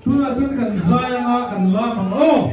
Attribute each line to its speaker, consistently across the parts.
Speaker 1: Tunah chuan kan zai anga kan lam ang aw.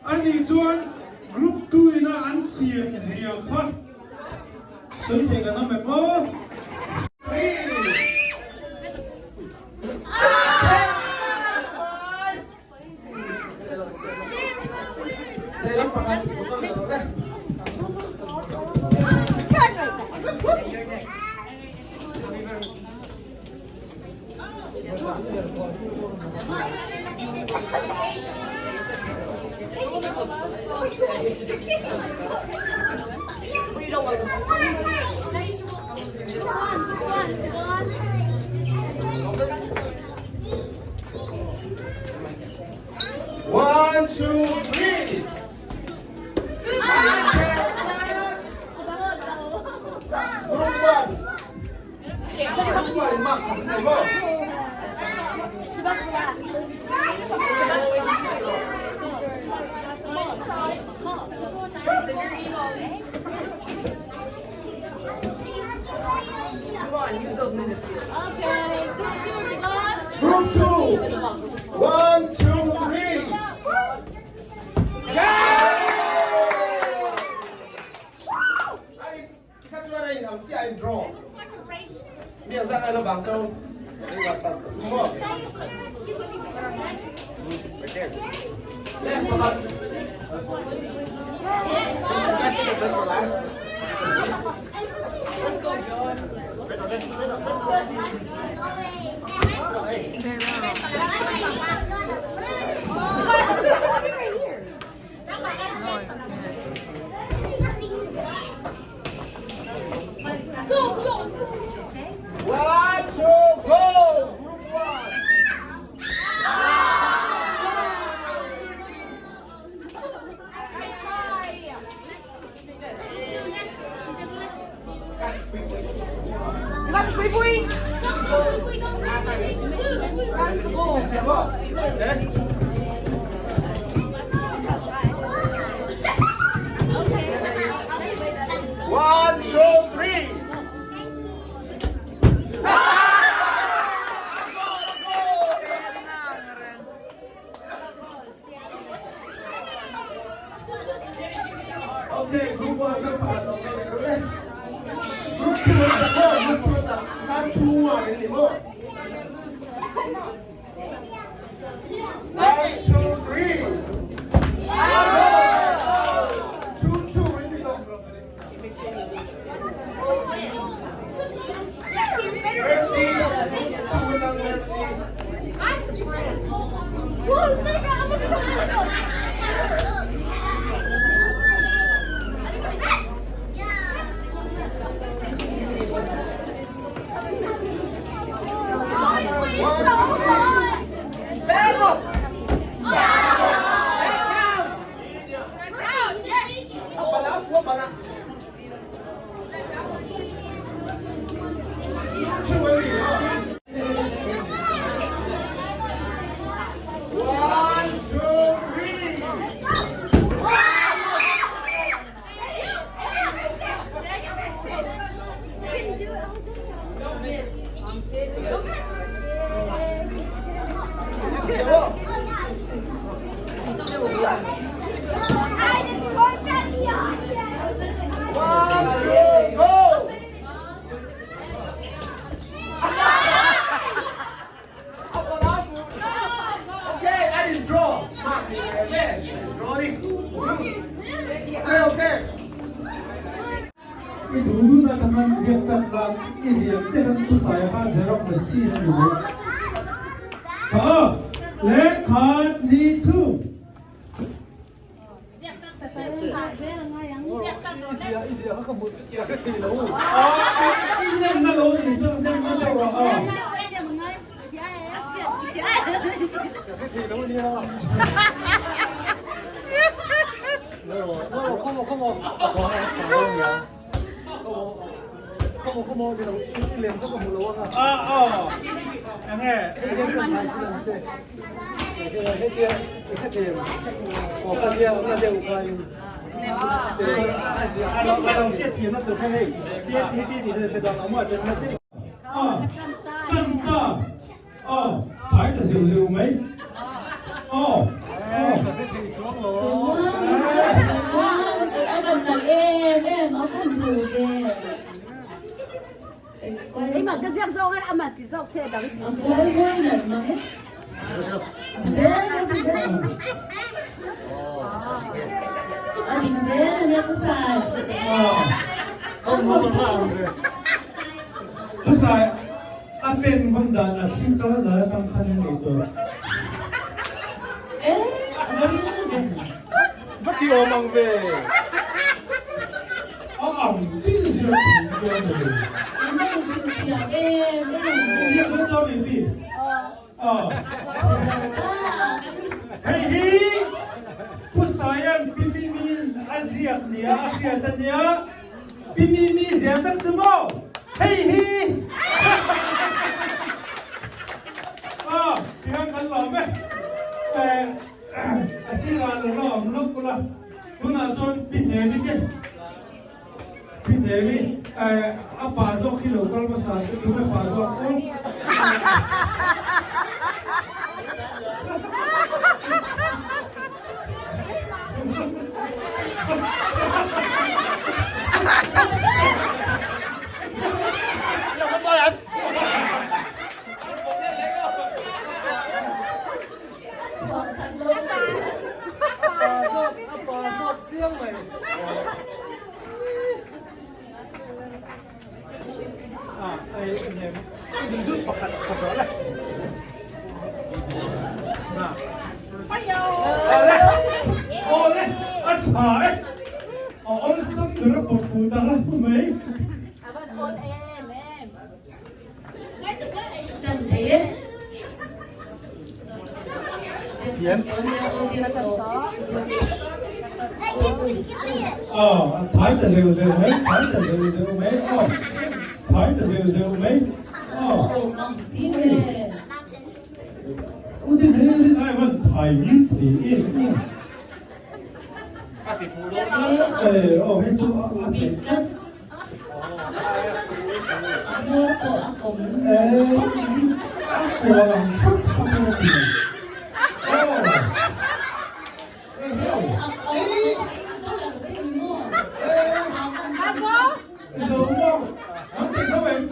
Speaker 1: Ani chuan Group tuina an chian zia kha sawi thei kan awm em aw?
Speaker 2: One, two, three. Group two. One, two, three. Kha chuan a inang chiah a in draw. Mi ang zat ai lo bang cho. Maw. Le pakhat. One, two, go! Group one. One, two, three. Okay, group one kan pakhat okay le. Group two an sak maw? Group two an sak. Kan chhungah an ni maw? One, two, three. Two, two, in ni tawh. Mercy, two lang Mercy. A bana a fuh a bana. Two a ni a. One, two, three. One, two, go! Okay, I draw. Draw đi. Okay, okay.
Speaker 1: I duh duhna kan han ziak tak la, i ziak che kan thusaia kha Xerox machine a ni mai. Kha le khat ni thu. I nemna lo ni chu nemna deuh a aw. Tan ta Aw, phai ta zeuh zeuh mai. Aw, aw.
Speaker 3: A kawl mawi nalh mang e. Zel a ti zel. A dik zel a nia Pu Sai.
Speaker 1: Pu Sai, a pen vawn dan a thli kal dan atang khan in nei tawh.
Speaker 3: E, a va ring ve.
Speaker 2: Va ti awm ang ve.
Speaker 1: A ang chin ziak thei dawn a ni.
Speaker 3: An va inhrilh thiam em em.
Speaker 1: Ziak zo dawn em ni? Aw. Hei hi Pu Saia'n Pi Mimi a ziak nia a hriat a nia. Pi Mimi ziah tak chu maw? Hei hi! Aw, tihian kan lawm e. A sirah lo la awm lawk ula. Tunah chuan Pi Hnemi te, Pi Hnemi, a pa zawk hi lo kal hmasa se tunge pa zawk aw? Awle, a tha e. A awlsam ber a pawt fu ta hlauh mai.
Speaker 3: Tan thei e.
Speaker 1: Aw, a thai ta zeuh zeuh mai, thai ta zeuh zeuh mai, aw, thai ta zeuh zeuh mai, aw. U tin hei rin ai van thai ngil thei em em. Eh, aw hei chu a peih tlat. A kual ang thlap thlap a ti. Aw. Zo maw? An ti zo em?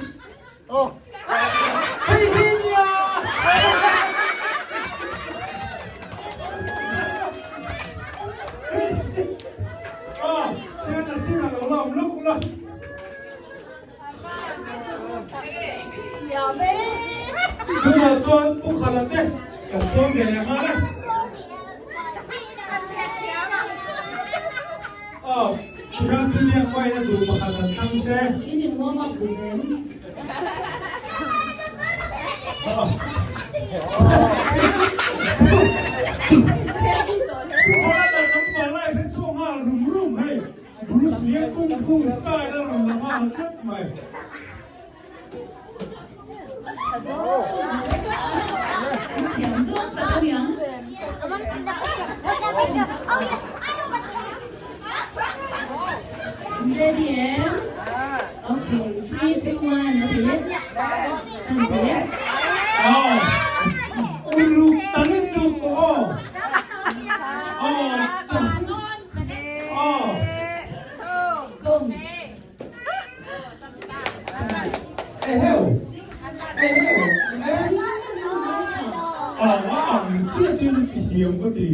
Speaker 1: Hei hi nia! Aw, tian a sir a lo la awm lawk la. Tunah chuan Pu Khala te kan sawm ve leh nghal e. Aw, tihian thutiak pawhin a duh pakhat an thlang se.
Speaker 3: In in warm up duh em?
Speaker 1: Bruce Lee Kung Fu style a rawn la nghal tlat mai.
Speaker 3: Ready em? Okay, 3, 2, 1, okay. Tan thei e.
Speaker 1: Aw, uluk talin deuh pawh aw. Aw, aw.
Speaker 3: Kong.
Speaker 1: Eheu, eheu, eh. Aw, a ang chiah chian i hiam ka ti.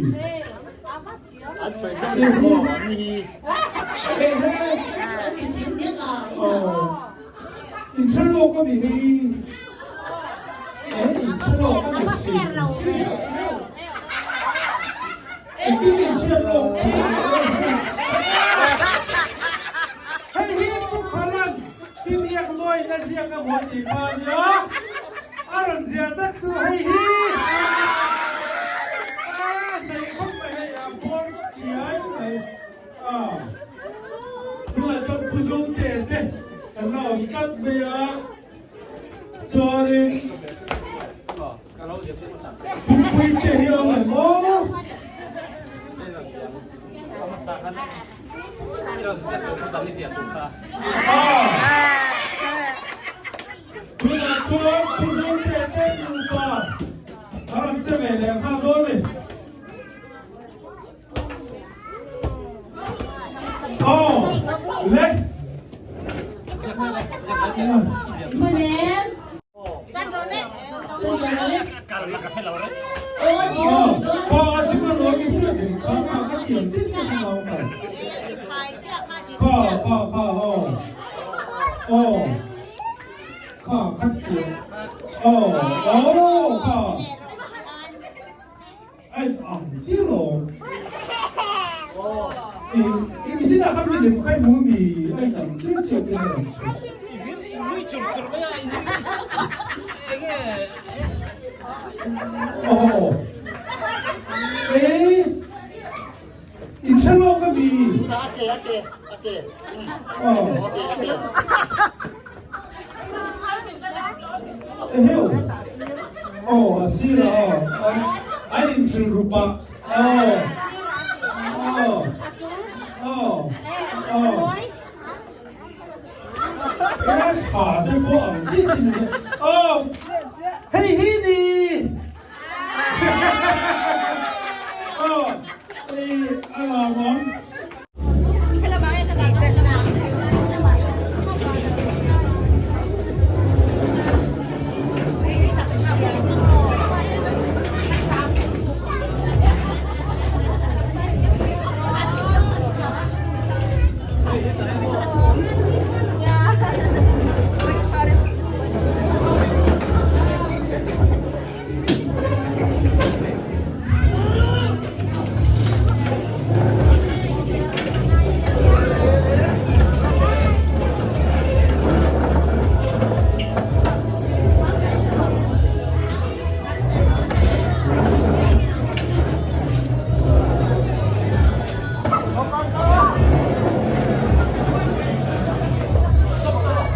Speaker 2: An sawi zat ni maw an ni hi.
Speaker 1: Eheu. Aw, in hre lawk a mi hei. Eh, in hre lawk a mi hrim hrim. Engtin in hriat lawk? Hei hi Pu Khalan Tiniak Mawina ziak a hmuh tih kha a nia. A rawn ziah tak chu hei hi a hnaih khawp mai hei a bawr chiai mai a. Tunah chuan Pu Zote te kan la awm tlat mai a. Chuanin Pumpui te hi a awm em maw? Tunah chuan Pu Zote te nupa a rawn che ve leh nghal dawn a ni. Aw le.
Speaker 3: Hman em?
Speaker 1: tiang chiah chiah kha nau kal. Kha kha kha aw. Aw. Kha khat tiang. Aw aw kha. Ai ang chiah lo. I i mi tin ah khan mi lem khai mu mi ai ang chiah chiah te na ang chu. Aw. E in hre lawk a mi. Aw. Eheu. Aw a sir a aw. A in hrilh ru pah. Aw. Aw. Aw. Aw. He tha te pawh ang chiah chin a aw. Hei hi ni. Aw. Ei a lawmawm.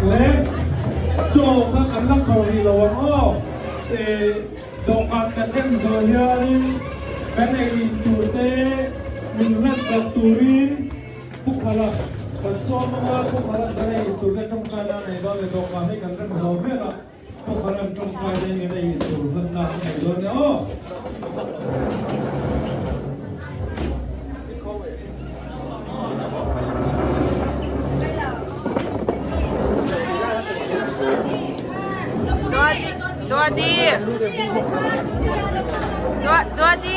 Speaker 1: Le chaw kha kan la khawr rih lo ang aw. Dawhkan kan rem zawh hianin kan ei in tur te min hlat sak turin Pukhala kan sawm anga Pukhala kan ei in tur te tawngtai nan ei dawn leh dawhkan hi kan rem zawh vel a Pukhala an tawngtai te in kan ei in tur hlat nan an ei dawn nia aw.
Speaker 4: Duati Duati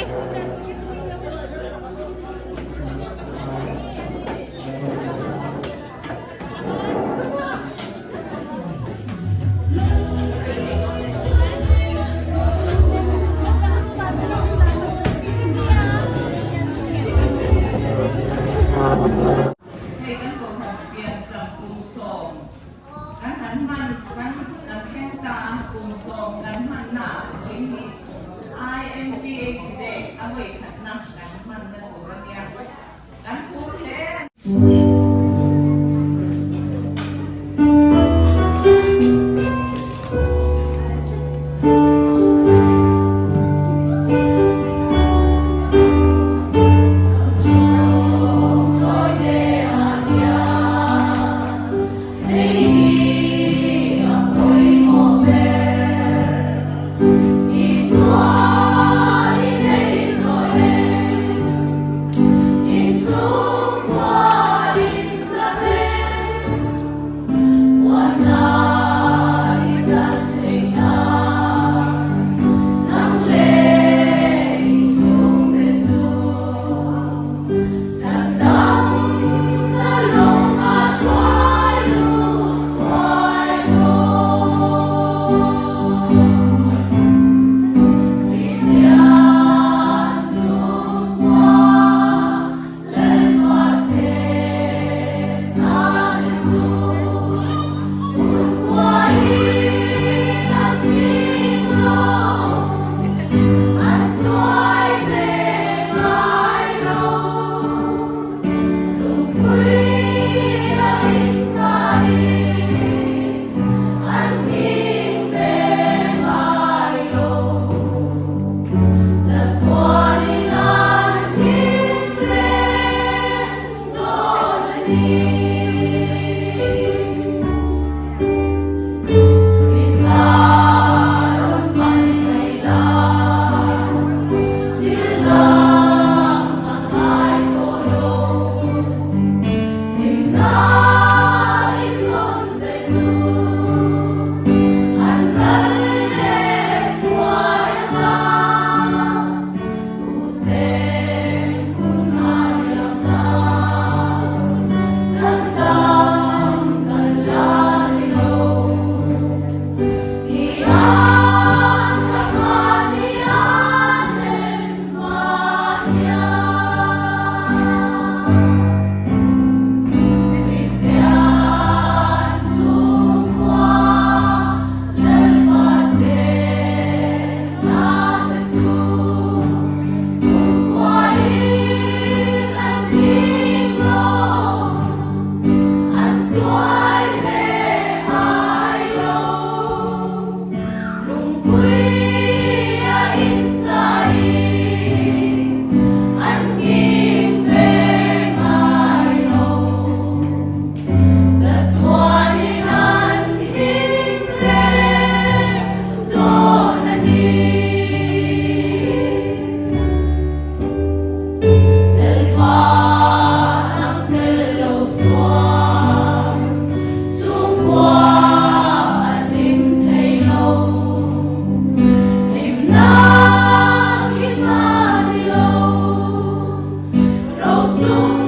Speaker 3: Chung.